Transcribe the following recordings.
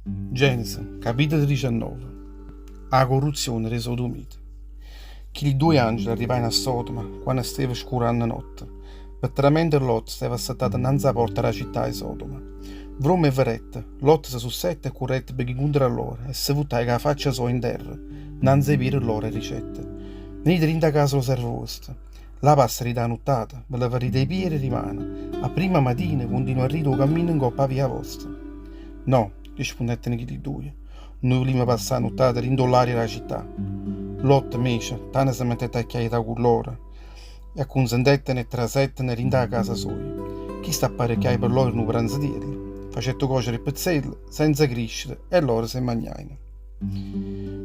Genesi, capitolo 19 'A corruzione d' 'e Sodomite Chilli duje angeli arrivajeno a Sodoma quanno steva scuranno notte. Pe tramente Lot steva assettato nnanz' 'a porta d' 'a città 'e Sodoma. Vromme 'e verette, Lot se sussette e currette pe ghi 'ncontro a loro e se vuttaje cu 'a faccia soja 'nterra, nnanz' 'e piede loro e dicette, Venite dint' 'a casa d' 'o servo vuosto. Là passarite 'a nuttata, ve levarrite 'e piede d' 'e mane, a primma matina cuntinuarrite 'o cammino 'ncopp' 'a via vosta. No, rispunnetteno chilli duje, nuje vulimmo passà 'a nuttata dint' 'o llario d' 'a città. Lot, 'mmece, tanno se mettette a chiaità cu lloro e accunzentetteno e trasetteno dint' 'a casa soja. Chisto apparecchiaje pe lloro nu pranzetiello, facette cocere 'e pezzelle, senza criscere, e lloro s' 'e magnajeno.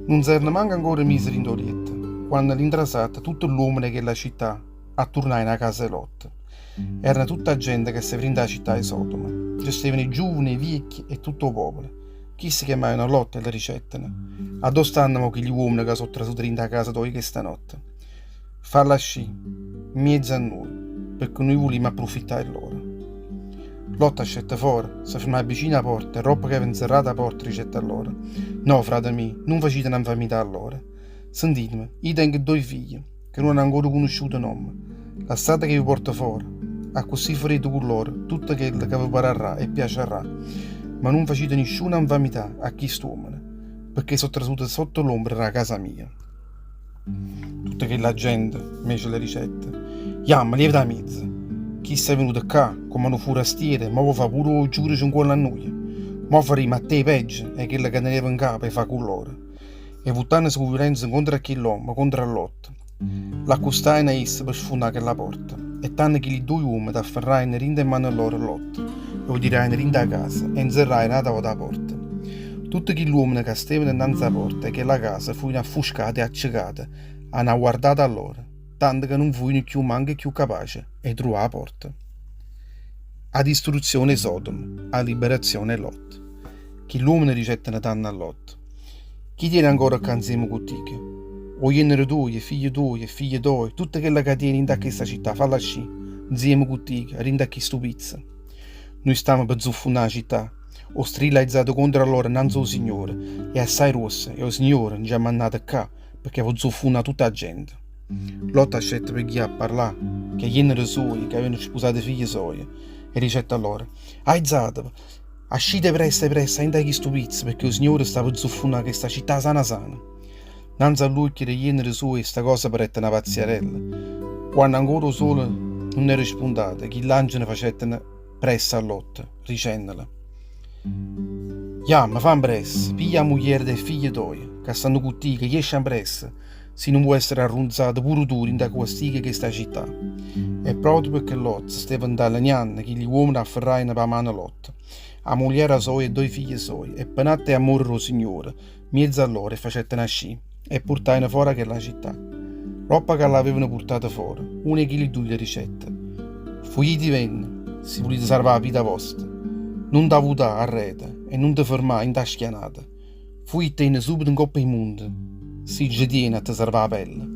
Nun s'erano manco ancora mise dint' 'o lietto, quanno all'intrasatta tutte ll'uommene 'e chella città atturnajeno 'a casa 'e Lot. Erano tutta 'a gente che steva dint' 'a città 'e Sodoma. Nce stevano 'e giuvane, 'e viecchie e tutto 'o popolo. Chiste chiammajeno a Lot e le dicetteno, Addò stanno mo chilli uommene ca so' trasute dint' 'a casa toja chesta notte? Falle ascì 'mmiez'a nuje, pecché nuje vulimmo apprufittà 'e loro. Lot ascette fora, se fermaje vicino 'a porta e roppo che eva 'nzerrata 'a porta dicette a loro, No, frate mio, nun facite na 'nfamità a loro. Sentiteme, io tengo ddoje figlie che nun hanno ancora cunusciuto n'ommo. Lassate che 'e porto fora, accussì farete cu loro tutto chello ca ve pararrà e piaciarrà. Ma nun facite nisciuna 'nfamità a chist'uommene, pecché so' trasute sotto l'ombra d' 'a casa mia. Tutta chella gente 'mmece le dicette, Jammo, lievete 'a miezo! Chisto è venuto ccà comm'a nu furastiero e mo vo' fa pure 'o giudice 'ncuollo a nuje. Mo farimmo a te peggio 'e chello ca teneva 'ncapa 'e fa cu lloro. E vuttannose cu violenza 'ncontro a chill'ommo, contro a Lot, l'accustajeno a isso pe sfunnà chella porta. E tanno chilli duje uommene afferrajeno dint' 'e mmane lloro Lot e 'o tirajeno dint' 'a casa e 'nzerrajeno n'ata vota 'a porta. Tutte chill'uommene ca steveno 'nnanz' 'a porta 'e chella casa fujeno affuscate e accecate 'a na guardata lloro, tanto ca nun fujeno cchiù manco cchiù capace 'e truvà 'a porta. A distruzione 'e Sodoma, 'a liberazione 'e Lot. Chill'uommene dicetteno tanno a Lot, Chi tiene ancora ccà 'nzieme cu tico? O jennero tuoje, 'e figlie tuoje, 'e ffiglie toje, tutto chello ca tiene dint' 'a chesta città, fallo ascì, 'nzieme cu tico, 'a dint' 'a chistu pizzo. Nuje stammo pe zuffunnà 'a città. O strillo aizato contro a loro 'nnanze 'o Signore è assaje gruosso e 'o Signore nce ha mannato ccà pecché vo zuffunnà tutta 'a gente. Lot ascette pe gghì a parlà ch' 'e jennere suoje ca avevano spusato 'e figlie soje e dicette a loro, Aizateve! Ascite 'e pressa 'e pressa 'a 'int'a chistu pizzo pecché 'o Signore sta pe zuffunnà chesta città sana sana. Nnanze a ll'uocchie d' 'e jennere suoje sta cosa parette na pazziarella. Quanno ancora 'o sole nun era spuntato, chill'angele facetteno pressa a Lot, dicennole, Jammo, fa ampressa, piglia 'a mugliera e 'e figlie toje, ca stanno cu tico, jesce ampressa, si nun vuò essere arrunzato pure tu dint' 'a castigo 'e chesta città. E proprio pecché Lot steva 'ntalenianno, chilli uommene afferrajeno p' 'a mano Lot, 'a mugliera soja e ddoje figlie soje, e pe n'atto 'e ammore d' 'o Signore, 'mmiezzo a loro 'e facetteno ascì e 'e purtajeno fora 'a chella città. Doppo ca ll'avevano purtate fora, uno 'e chilli duje le dicette, Fujitivenne, si vulite sarvà 'a vita vosta. Nun t'avutà arreto e nun te fermà 'int' 'a schianata. Fujittenne subito 'ncopp' 'e munte, si ce tiene a te sarvà 'a pelle.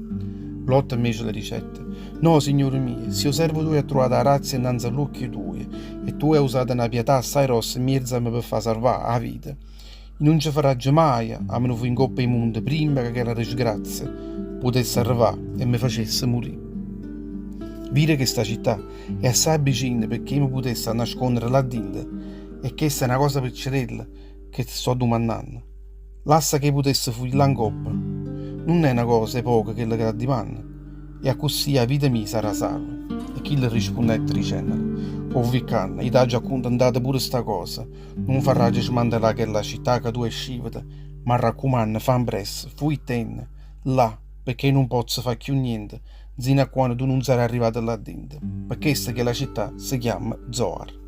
Lot invece le dicette, No, signore mio, si 'o servo tuojo ha truvato 'a grazia 'nnanze a ll'uocchie tuoje e tu hê ausato na pietà assaje grossa 'mmiez'a me pe fà sarvà 'a vita, i' nun ce farraggio maje a me ne fuì 'ncopp' 'e munte primma ca chella disgrazia putesse arrivà e me facesse murì. Vire che sta città è assaje vicina pecché i' me putesse annasconnere là dinto e chesta è na cosa piccerella che te sto addumannanno. Lassa che i' putesse fuì là 'ncoppa. Nun è na cosa 'e poco chello che t'addimanno. E accussì 'a vita mia sarrà salva. E chillo rispunnette dicennole, 'O vi' ccanno, i' t'aggio accuntentato pure sta cosa, nun farraggio smantellà chella città ca tu 'e scivete, m'arraccumanno, fa ampressa, fuittenne là, pecché i' nun pozzo fa cchiù niente, nzino a quanno tu nun sarai arrivato là dinto. Pe chesto chella città se chiamma Zoar.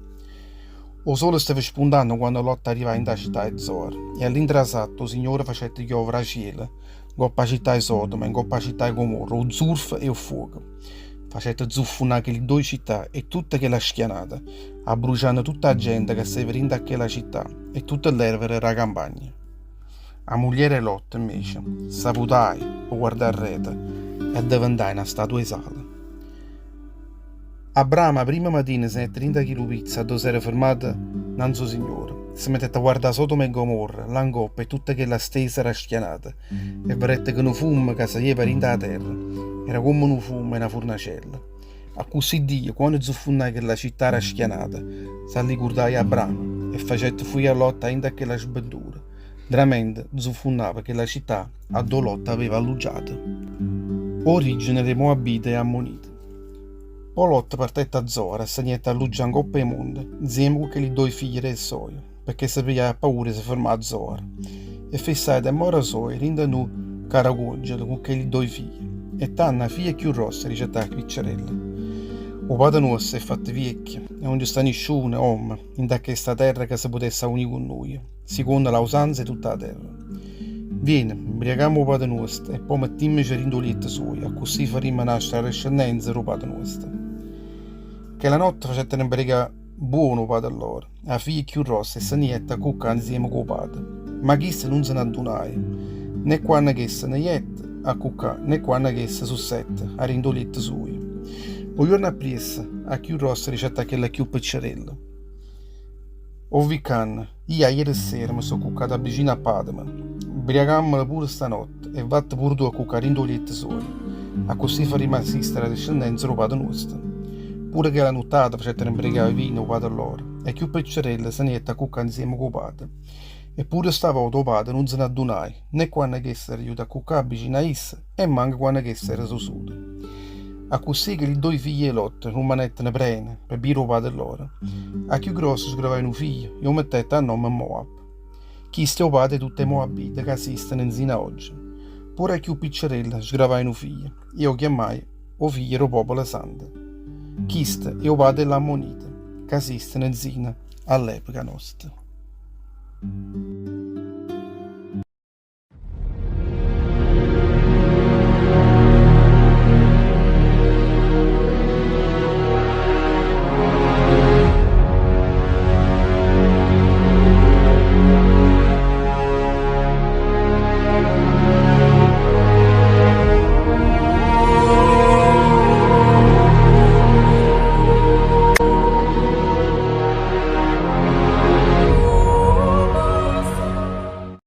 O sole steva spuntanno quanno Lot arrivaje 'int' 'a città 'e Zoar, e all'intrasatta 'o Signore facette chiovere 'a cielo 'ncopp' 'a città 'e Sodoma e 'ncopp' 'a città 'e Gomorra 'o zurfo e 'o ffuoco. Facette zuffunnà chelli ddoje città e tutta chella schianata, abbrucianno tutta 'a gente ca steva dint' 'a chella città e tutte ll'ervere d' 'a campagna. A mugliera 'e Lot, invece, s'avutaje pe guardà arreto e addeventaje na statua 'e sale. Abramo 'a primma matina se ne jette dint' 'a chillu pizzo addò s'era fermato 'nnanz' 'o Signore. Se mettette a guardà Sodoma e Gomorra, là 'ncoppa e tutta chella stesa d' 'a schianata, e vedette che nu fummo ca saglieva dint' 'a terra era comme nu fummo 'e na furnacella. Accussì Dio, quanno zuffunnaje chella città d' 'a schianata, s'allicurdaje 'e Abramo e facette fuì a Lot 'a dint' a chella sbentura, ntramente zuffunnava chella città addò Lot aveva alluggiato. Origine d' 'e Moabite e Ammonite. Po' Lot partette 'a Zoar e se n'jette a alluggià 'ncopp' 'e monte, 'nzieme cu chelli ddoje figlie d' 'e soje, pecché se pigliaje appaura 'e se fermà a Zoar. E fissaje 'a demmora soja dint' a nu caracuongelo cu chelli ddoje figlie. E tanno 'a figlia cchiù grossa dicette 'a piccerella, 'O pate nuosto è fatto viecchio e nun ce sta nisciuno, ommo, 'int' a chesta terra ca se putesse aunì cu nuje, sicondo l'ausanza 'e tutta 'a terra. Viene, 'mbriacammo 'o pate nuosto e po' mettimmece dint' 'o lietto suojo, accussì farimmo nascere 'a descennenza d' 'o pate nuosto. Chella notte facettero 'mbriacà buono 'o pate lloro, 'a figlia cchiù grossa e se ne jette a cuccà 'nzieme cu 'o pate. Ma chisto nun se n'addunaje, né quanno chesta se ne jette a cuccà, né quanno chesta susette 'a dint' 'o lietto suojo. O juorno appriesso, 'a cchiù grossa dicette a chella cchiù piccerella. O vi' ccanno, io aiere sera me so' cuccata vicino a pàtemo. Mbriacammolo pure stanotte e vatte pure tu a cuccà dint' 'o lietto suojo. Accussì farimmo asistere 'a discendenza d' 'o pate nuosto. Pure chella nuttata facettero mbriacà 'e vino 'o pate lloro, e 'a cchiù piccerella se ne jette a cuccà 'nzieme cu 'o pate. E pure sta vota 'o pate nun se n'addunaje, né quanno chesta era juta a cuccà vicino a isso e manco quanno chesta era susuta. Accussì chelli ddoje figlie 'e Lot rummanetteno prene pe bbia d' 'o pate lloro. A cchiù grossa sgravaje nu figlio e 'o mettette a nomme Moab. Chisto è 'o pate 'e tutt' 'e Moabite ca esisteno nzino a ogge. Pure 'a cchiù piccerella sgravaje nu figlio e 'o chiammaje 'o figlio d' 'o popolo santo. Chisto è 'o pate 'e ll'Ammonite ca esisteno nzino a ll'epoca nosta.